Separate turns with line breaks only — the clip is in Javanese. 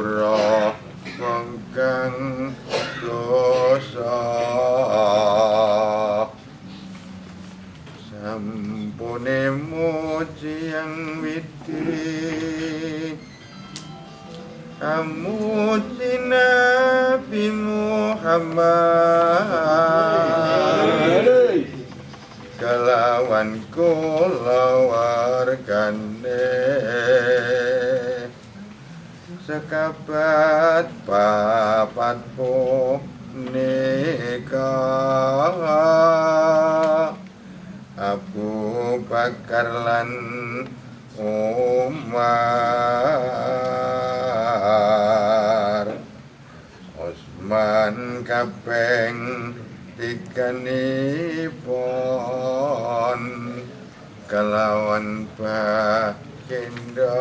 Ngapura wong kang dosa. Sampune muji yang widi, amuji Nabi Muhammad kelawan kulawargane sekabat papat punika, Abu Bakar lan Umar, Utsman kaping tiganipun kelawan baginda